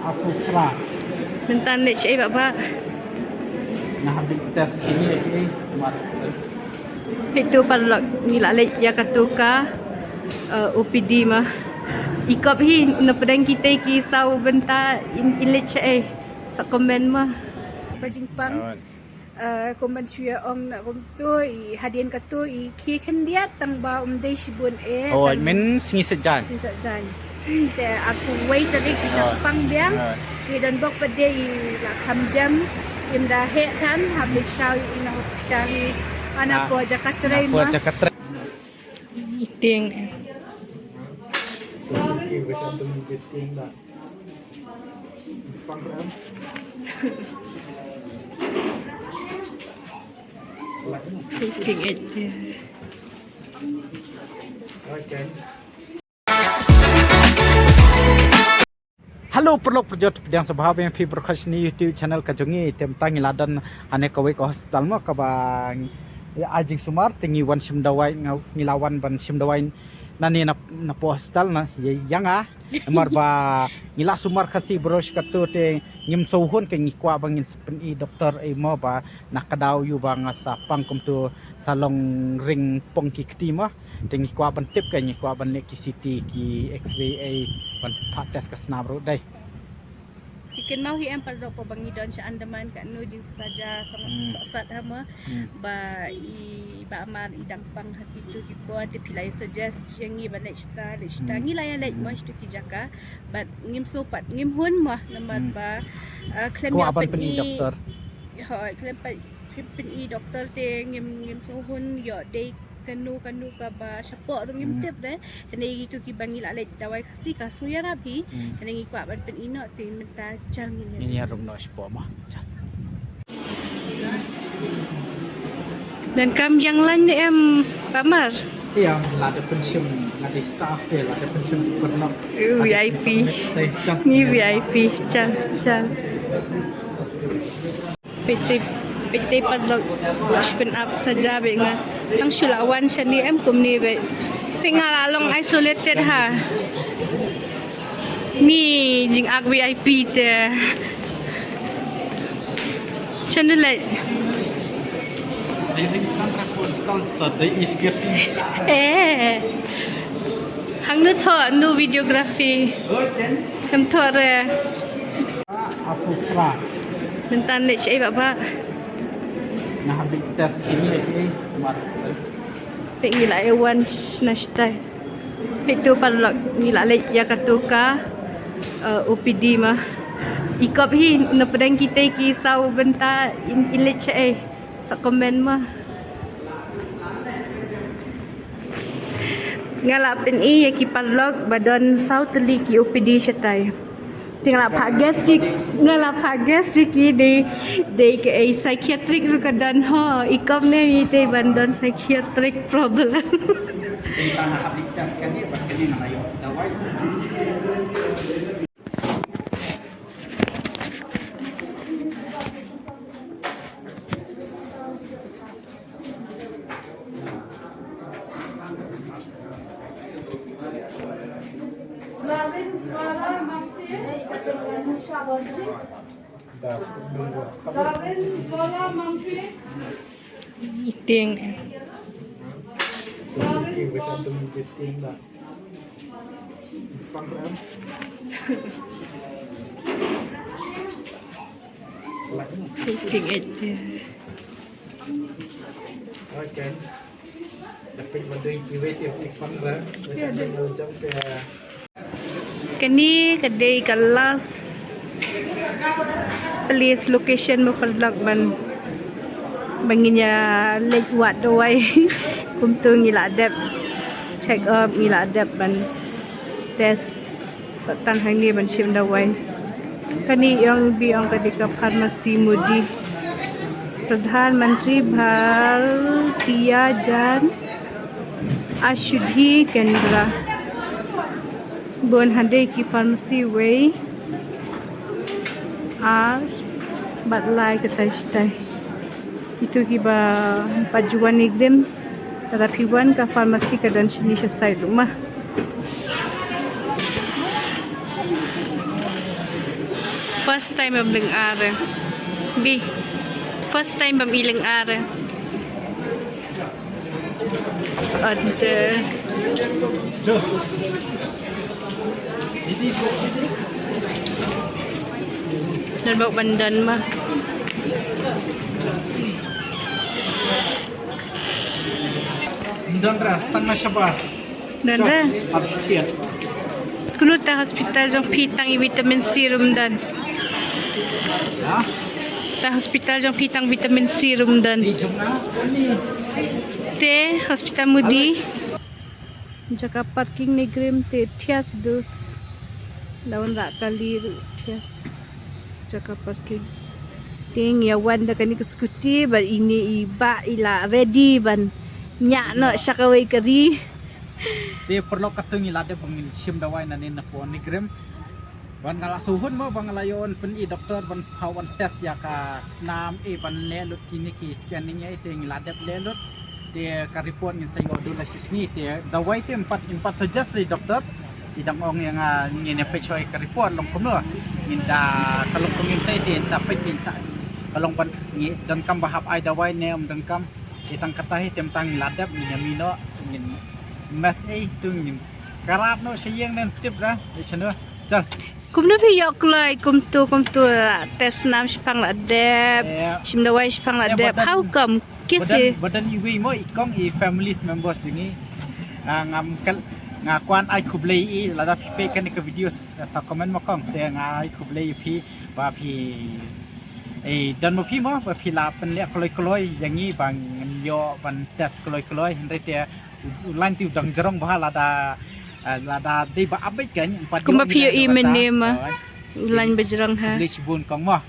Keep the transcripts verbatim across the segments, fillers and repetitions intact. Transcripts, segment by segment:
Aku pra. Mynta leit shaei Bah Bah? Nga hap leit test kine ki mat. Itu paralok ngi la leit ïa katu ka, eh, O P D ma. I kop hi na pdeng kita ki saw bynta in, in leit shaei. Sa comment ma. Ka jingpang. Eh, kumban shu ïa ong na kumtu i hadien katu i khie khyndiat tang ba um dei shibun eh. Oh, tang men sngi Saitjaiñ. Sngi Saitjaiñ. Te aku wei tadi ki dang pang biang. Ki don bok pat de i la kham jam. Im da heh kan hap leit shaw i na hospital i. Ana po jaka trei ma. Tieng eh. Tieng eh. Hello paralok parajor, pdiang sngewbha ïa phi baroh sha kane ka YouTube channel ka jong ngi. Te mynta ngi la don hane kawei ka hospital mo kaba ngi ai jingsumar te ngi wan shim dawai, ngi la wan ban shim dawai nane na, na po hospital na ïa, ïa nga. Namar ba ngi la sumar Khasi baroh shi katto te ngim sngewhun, ka ngi kwah ba ngin sa pyni doktor ei mo ba na ka daw ïa ba nga sa pang kumtu sa long ring pong ki kti mo. Te ngi kwah ban tip, ka ngi kwah ban leh ki C T ki X-ray ei ban phah test ka snam ruh dei. Ki kynmaw hi em paralok ba ngi don sha Andaman katno jingsaja song sohsat ha mo. Ba i Bah Amar i dang pang ha kitu ki por te phi la suggest ïa ngi ba leit shata, leit shata. Ngi la ïa leit mo shatu ki jaka. But ngim sngewpat, ngim hun mo namar ba, ah, khlem ïa ban pyni doktor. Hooid, khlem pat pyni doktor te ngim, ngim sngewhun ïoh dei kano kano kaba shapoh ruh ngim tip de. Hynrei kitu kiba ngi la leit dawai Khasi ka sngew ïarap hi. Hynrei ngi kwah ban pyni noh te mynta jal ngin ïa rung noh shapoh mo. Jal. Donkam ïa nga lane em Bah Amar? Ïa, lada pynshim nga dei staff te, lada pynshim pyrnok. V I P. Ngi V I P. Jal, jal. Peit te, peit te paralok, shu pynap saja beit nga. Tang shu la wan shane em kumne beit. Peit nga la long isolated ha. Ni jingarngut V I P te. Channel light. Eh. Hangno thoh, no videography. Kam thoh re. Mynta leit shaei Bah Bah? Nga hap leit test kine ki mat. Peit ngi la ïa wan na shatai. Peit tu paralok ngi la leit ïa katu ka, eh, O P D ma. I kop hi na pdeng kita ki saw bynta in, in leit shaei. Sa comment ma. Nga la pyni ïa ki paralok ba don saw tylli ki O P D shatai. Te nga la phah guess ïa ki, nga la phah guess ïa ki dei, dei kaei psychiatric ruh ka don ho, i kop ne ïa te ban don psychiatric problem. Tieng eh. Tieng eh. Kane ka dei ka last place location ba paralok ban, ba ngin ïa leit wad dawai. Kumtu ngi la dep check up, ngi la dep ban test. Sa tang hangne ban shim dawai. Kane ong bi ong ka dei ka pharmacy Modi. Pradhan Mantri Bhartiya Jan Aushadhi Kendra. Bun hadei ki pharmacy wei ar bad lai katai shatai. Itu kiba pat ju wan ïa ki rim. Lada phi wan ka pharmacy ka don shane sha side ruh ma. First time bam leng ar. Bi. First time bam i leng ar. Ada. Dan bok bandan mah. Dan ras tang na shabar. Dan re. Upstairs. Kunu ta hospital jong phi tang i vitamin C rum dan. Ha? Ta hospital jong phi tang vitamin C rum dan. Di jong na ni. Te hospital mudi. Jaka parking ni grim te thias dus. Daun rak kali thias. Jaka parking. Ting ya wan da kani ka scooty ba ini i ba ila ready ban nya no shakawai kari. Te perlu katung ila de bangin shim dawai nani na po ni grim. Ban ngala suhun mo bang ngala yon pen i doktor ban phawan test ya ka snam e ban lelut kini ki scanning ya ite ngila dep lelut. Te ka report ngin sa yo dula sisni te dawai te empat empat suggest ri doktor. Idang ong yang ngin ya pechoi ka report long kumno. Ngin da kalong kongin te te sa pet kin sa kalong ban ngi dan kam bahap ai dawai ne um dan kam. Itang kata hi tem tang ngila dep ngin ya mino ngin mes e tu ngin karat no shayeng nen tip ra. Chano. Chal. Kumno phi yok kloi kumtu kumtu la test nam shipang la dep. Shim dawai shipang la dep. How come? Kisi. Badan iwi mo ikong i families members dingi. Ngam kal nga kwan ai khublei i lada phi pe kan ka video sa comment mo kong te nga ai khublei phi ba phi. Eh dan mo phi mo ba phi la pen le kloi kloi yang i bang yo ban test kloi kloi hindai te. U lain ti u dang jrong bha lada lada dei ba abit kan. Kumba phi ïohi mynne ma. U lain ba jrong ha. Khublei shibun kong ma.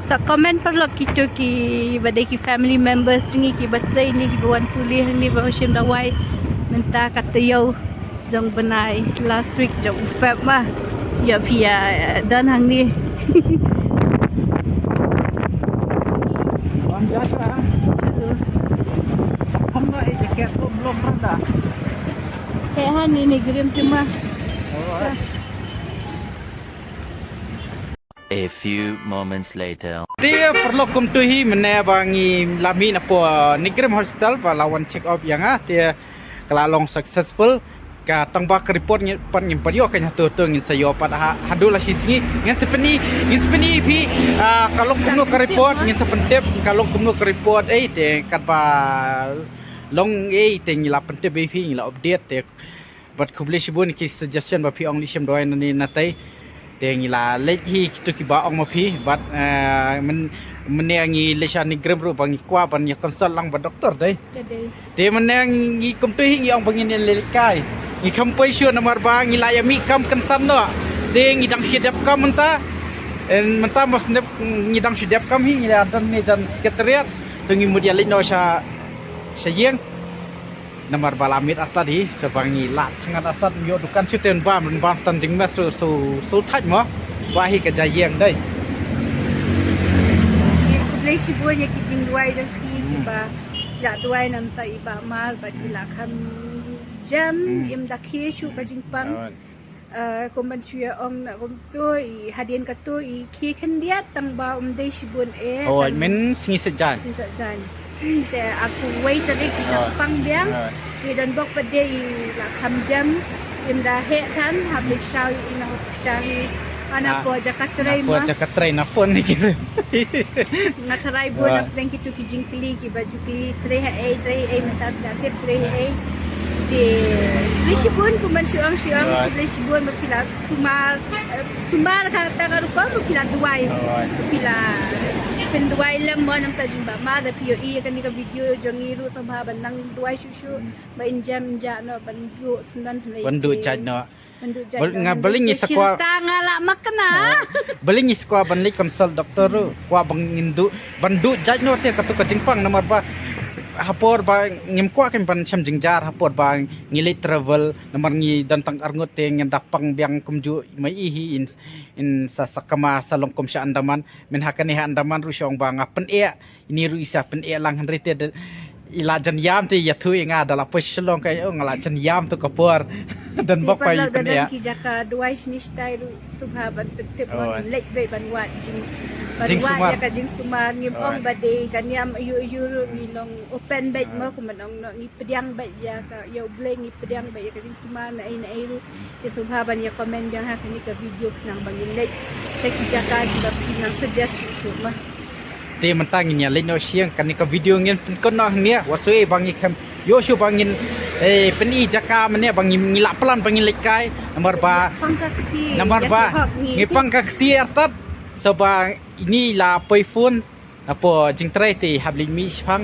Sa comment parlok kito ki ba dei ki family members jong ngi ki ba trei ni ki ba wan pule hangne ba shim dawai mynta ka taïew. Jong bnai last week jong u Feb ma. Ïa phi ïa don hangne. Wan jaka. Chalo. Hum na ek jacket ko blom randa. He hani ni grim tima. A few moments later. Te parlok kumtu hi mynne ba ngi la mih na po Nigrim Hospital ba la wan check up ïa nga te ka la long successful. Ka tang ba ka report ngi pat ngim pat ïoh ka nya tu tu ngin sa ïoh pat ha haduh la shi sngi ngin sa pyni ngin sa pyni phi ka long kumno ka report ngin sa pyntip ka long kumno ka report ei te kat ba long ei te ngi la pyntip ei phi ngi la update te. Bad khublei shibun ki suggestion ba phi ong li shem dawai nani natai. Te ngi la leit hi kitu ki ba ong ma phi bad mynne ngi leit sha Nigrim ruh ba ngi kwah ban ïa consult lang bad doktor dei. Te mynne ngi kumtu hi ngi ong ba ngin ïa leit kai. Ngi kham poi shuh namar ba ngi la ïa mih kam kynsan noh. Te ngi dang shu dep kam mynta. Mynta mos nep ngi dang shu dep kam hi ngi la don ne jan secretariat. Te ngi mut ïa leit noh sha sha ïing. Namar ba la miet artat hi sa ba ngi la thngan artat ïoh dukan shu ten bam ren bam stan ding mes su su su thait mo. Ba hi ka ja ïeng dei. Khublei shibun ïa ki jingduwai jong phi kiba la duwai namta i Bah Mar ba ki la kham jam im da khie shu ka jingpang. Kumban shu ïa ong na kumtu i hadien katu i khie khyndiat tang ba um dei shibun eh. Oh, men sngi Saitjaiñ. Sngi Saitjaiñ. Te aku wei tarik i la pang biang. I don bok pat de i la kham jam. Im da heh than hap leit shaw i na hospital i. Ana po jaka trei ma. Jaka trei na pon ni kira. Nga tharai bun na pdeng kitu ki jingkylli kiba ju kylli trei ha ei trei ha ei mynta phi la tip trei ha ei. Te khublei shibun kumban shu ong shu ong khublei shibun ba phi la sumar sumar ka ta ka rukom ba phi la duwai. Ba phi la pynduwai lem mo namta jong Bah Mar da phi ïohi ïa kane ka video jong ngi ruh sngewbha ban nang duwai shuh shuh ba in jem in jah noh ban duh syndon hynrei ban duh jait noh. Nga baling ngi sa kwah. Nga la makna. Baling ngi sa kwah ban leit consult doktor ruh kwah ban ngin duh ban duh jait noh te katu ka jingpang namar ba ha por ba ngim kwah kin ban shem jingjar ha por ba ngi leit travel namar ngi don tang arngut te ngin da pang biang kumjuh ma i hi in in sa sa kama sa long kum sha Andaman men ha kane ha Andaman ruh shong ba nga pyneh. Ini ruh i sa pyneh lang hynrei te I la jan ïam te ïathuh ïa nga da la poi Shillong ka, oh, nga la jan ïam tu ka por. Don bok pa i pynïa. Ki jaka duwai shini shtai ruh sngewbha ban pyntip, oh, leit beit ban wad jing, ban wad ïa ka jingsumar. Ngim ong ba dei ka niam aiu aiu ruh, ngi long open beit mo, kumba ong noh, ngi pdiang beit ïa ka, ïa U Blei ngi pdiang beit ïa ka jingsumar na ei na ei ruh. Te sngewbha ban ïa comment biang ha kane ka video khnang ba ngin leit sha ki jaka kiba phi nang suggest shuh shuh ma. Te mynta ngin ïa leit noh sha ïing, kane ka video ngin pynkut noh hangne, wat shu ïa ba ngi khem ïoh shuh ba ngin, eh, pyni jaka mynne ba ngi, ngi la plan ba ngin leit kai. Namar ba, namar ba ngi pang ka kti artat. So ba ngi la poi phone. Hapoh jingtrei te hap leit mih shipang.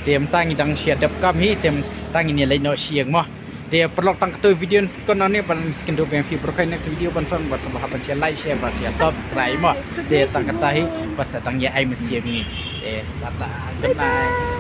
Te mynta ngi dang shu ïa dep kam hi, te mynta ngin ïa leit noh sha ïing mo. Te paralok, tang katto video pynkut noh hangne, ban sa ïakynduh biang ïa phi baroh ha next video ban song, bad sngewbha ban shu ïa like, share bad shu ïa subscribe mo. Te tang katta hi, bad sa tang ïa ai mynsiem ngi. Te tata, good night.